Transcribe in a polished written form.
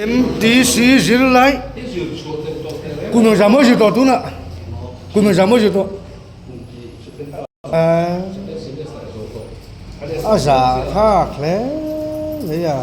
MTC zirlai kum engzah maw zir tawh tunah kum engzah maw zir tawh a zah thlak hle mai a.